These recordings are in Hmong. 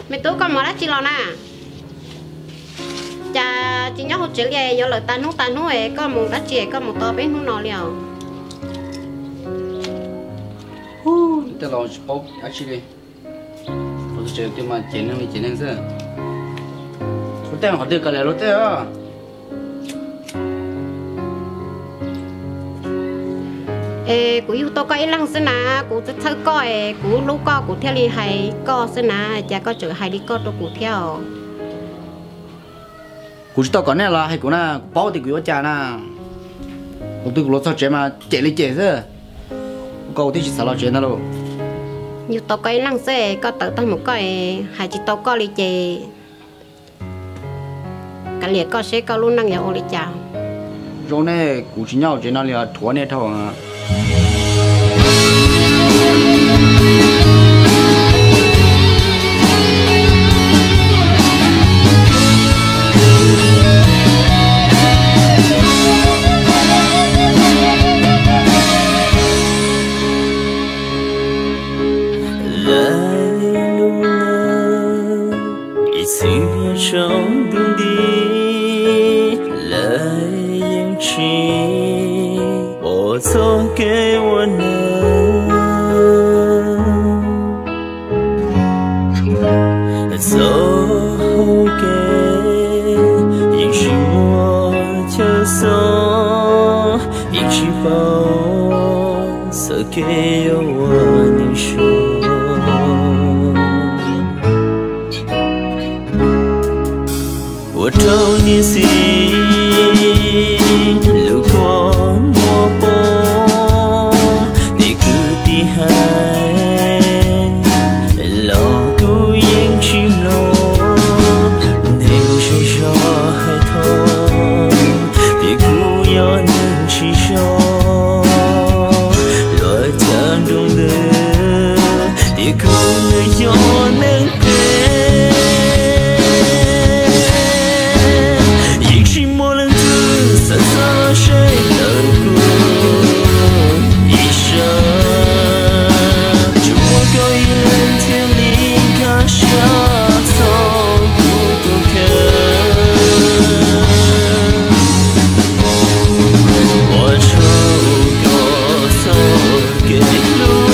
Me tub, koj mus dab tsi los na? Cas tsis nyob hauv tsev li, yuav lawm tag hnub tag hnub es koj mus dab tsi es koj mus tau peb hnub no li os? Tej laus tsis paub dab tsi li. Lub tsev twg mas cem neeg li cem neeg xwb. Lub tej qhov twg kav liam lub tej os. Es kuv yug tau koj ib leeg xwb na, kuv txhawj txhawj koj es kuv hlub koj kuv thiaj li hais koj xwb na, cas koj tseem hais li koj rau kuv thiab os? Kuv tsis tau kom nej los hais kuv na, kuv paub tias kuv yuav ua cas na. Thaum twg kuv los txog tsev mas cem li cem xwb. Kuv koj kuv thiaj tsis xav los tsev ntag lauj. Yug tau koj ib leeg xwb, koj tawm tag mus koj es hais tsis tau koj li ces kav liam koj seb koj lub neej yuav ua li cas. Zoo nej, kuv tsis nyob hauv tsev no li os, rhuav nej dhau. Lawv lub neej ib txhis nyob tsaus ntuj nti, lawv yeej tsis pom txoj kev ua neej. Txoj hau kev yeej tsis muaj chaw xov, yeej tsis paub txoj kev yuav ua neeg suav. Ua rau niam txiv lub kua muag poob, niam kwv tij hais los kuv yeej tsis mloog. Neeg zej zog hais tau tias kuv yog neeg tsis zoo, luag cov nroog ntws tias kuv yog neeg phem. Yeej tsis muaj leej twg xav txog los saib ntawm kuv ib sab, tsuas muaj koj ib leeg thiaj li nkag siab txog kuv tus kheej. Ua tsaug koj txoj kev hlub,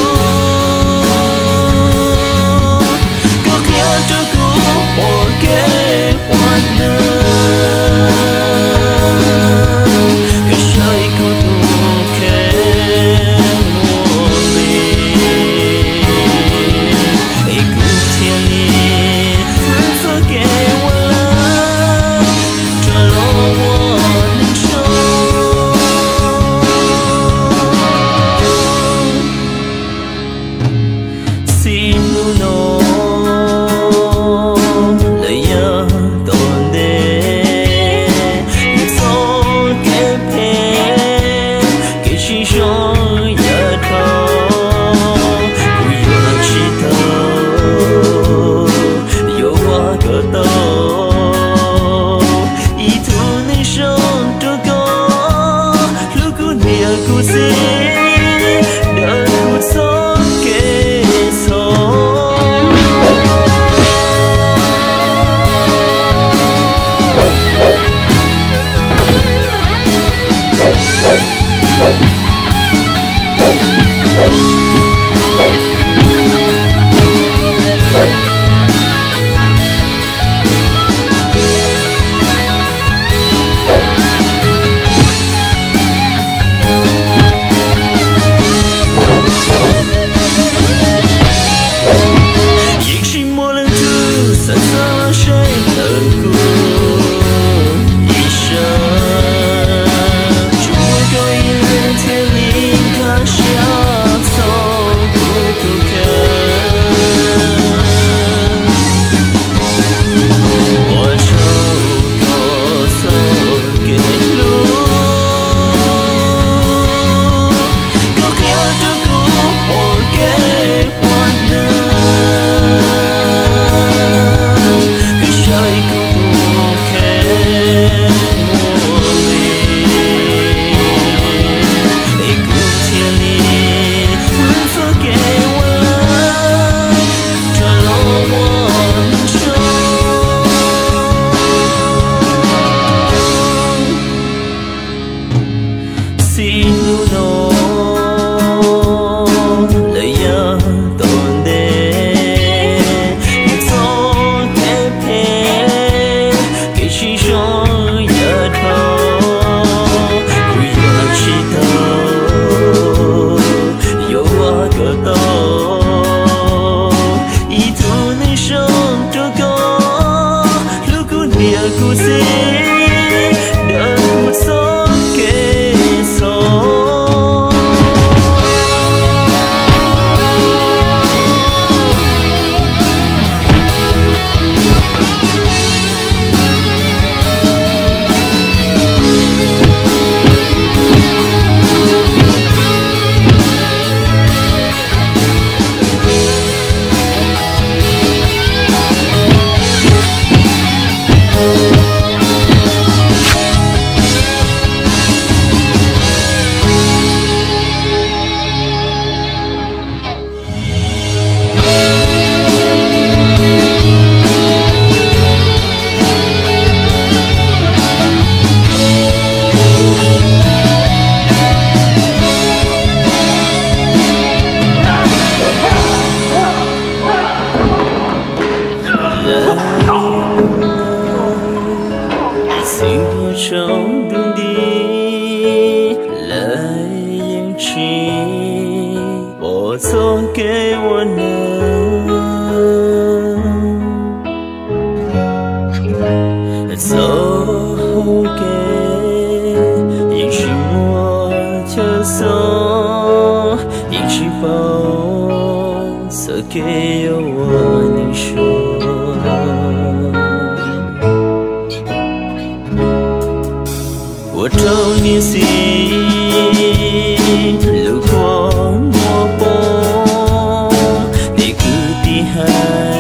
koj qhia rau kuv pom kev ua neej, koj saib kuv tus kheej muaj nqis, es kuv thiaj li Kev yuav ua neeg suav ua rau niam txiv lub kua muag poob, tej kwv tij hais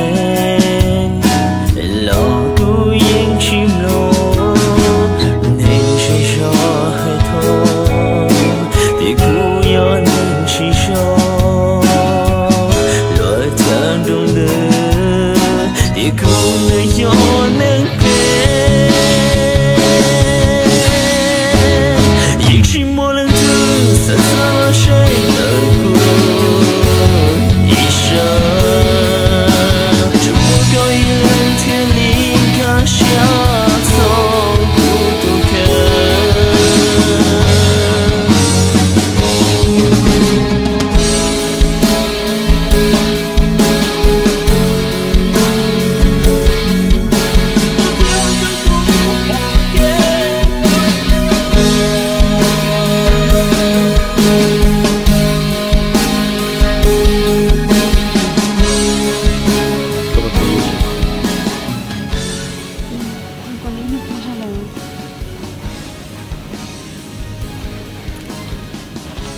los kuv yeej tsis mloog. Neeg tsis zoo hais txog, ces kuv yog neeg tsis zoo, luag cav nroo ntws, ces kuv nws yog neeg phem. Yeej tsis muaj leej twg xav xav los seb ntawm kuv ib sab, tsuas muaj koj ib leeg thiaj li nkag siab txog kuv tus kheej.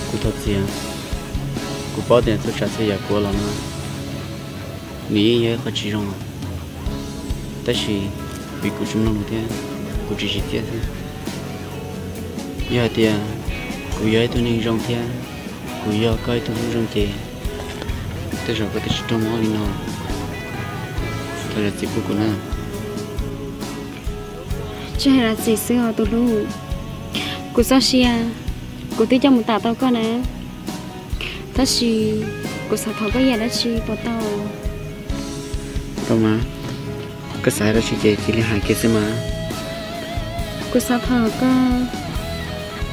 Kuv thov txim, kuv paub tias txhua tsav txhua yam kuv ua los no, nws yeej yog ib qho tsis zoo, tab sis vim kuv tsis mloog lus thiab kuv tsis tsim txiaj xwb. Yog hais tias kuv yog ib tug neeg zoo thiab kuv yog koj ib tug hlub zoo ces tej zaum koj twb tsis raug mob li no. Thov zam txim pub kuv na. Tsis hais zam txim xwb os tus hlub. Kuv txoj sia, kuv twb coj mus tham tau koj na, tab sis kuv xav thov koj ib yam dab tsi puas tau? Tau mas, koj xav hais dab tsi ces cia li hais kiag xwb mas. Kuv xav thov koj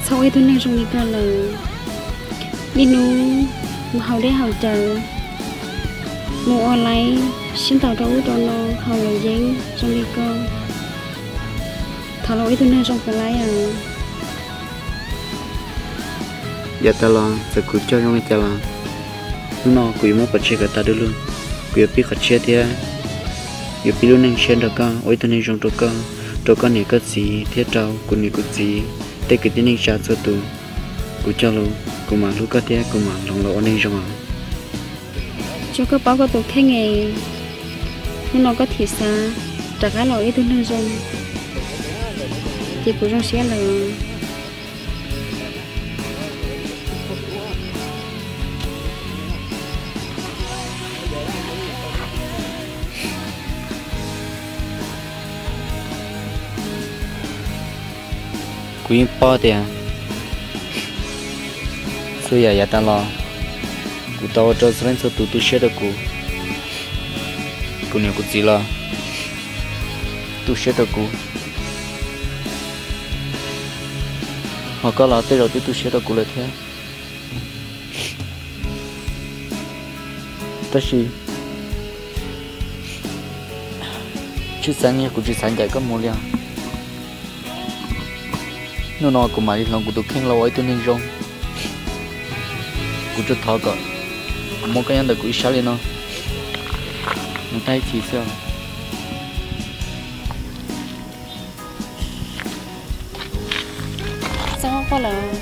txhob ua ib tug neeg zoo li koj lawm. Niaj hnub mus haus dej haus cawv, mus ua laib sib ntaus rau ub rau no, haus luam yeeb zoo li koj. Thov los ua ib tug neeg zoo puas laib os. Yav tas los txawm kuv coj zoo li cas los, hnub no kuv yuav muab pov tseg kom tas du lug. Kuv yuav pib qhov tshiab thiab yuav pib lub neej tshiab nrog koj, ua ib tug neeg zoo rau koj, rau koj niam koj txiv thiab rau kuv niam kuv txiv, tej kwv tij neej tsa txhua tus. Kuv cog lus, kuv mam hlub koj thiab kuv mam hloov los ua neeg zoo os. Tsuas koj paub koj tus kheej es hnub no koj thim xav rov qab los ua ib tug neeg zoo, ces kuv zoo siab lawm. Kuv yeej paub tias txhua yam yav tas los kuv tau ua rau txhua leej txhua tus tu siab rau kuv. Kuv niam kuv txiv los tu siab rau kuv, ho koj los tej zaum twb tu siab rau kuv lawm thiab. Tab sis tshwj xeeb yog kuv tsis xav ncaim koj mus li os. Hnub no kuv mam li hloov kuv tus kheej los ua ib tug neeg zoo. Kuv tsuas thov kom kuv muaj koj nyob ntawm kuv ib sab li no mus tag ib txhis xwb os. Txhob quaj lawm.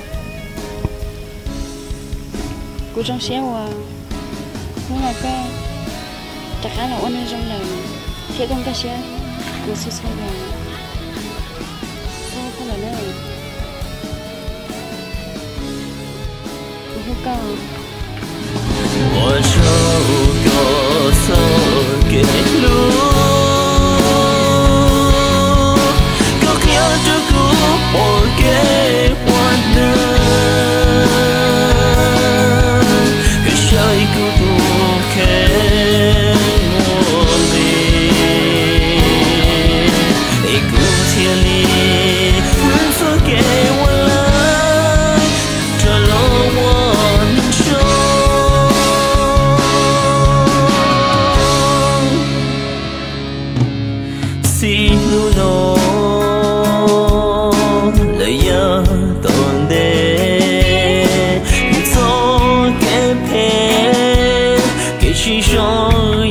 Kuv zoo siab uas hnub no koj rov qab los ua neeg zoo lawm thiab koj nkag siab kuv txhua txhua yam. Txhob quaj lawm na. Kuv hlub koj. Ua tsaug koj txoj kev hlub, koj qhia rau kuv pom kev ua neeg, koj saib kuv tus kheej muaj nqis, es kuv thiaj li muaj txoj kev ua laj rov los ua neeg zoo. Oj,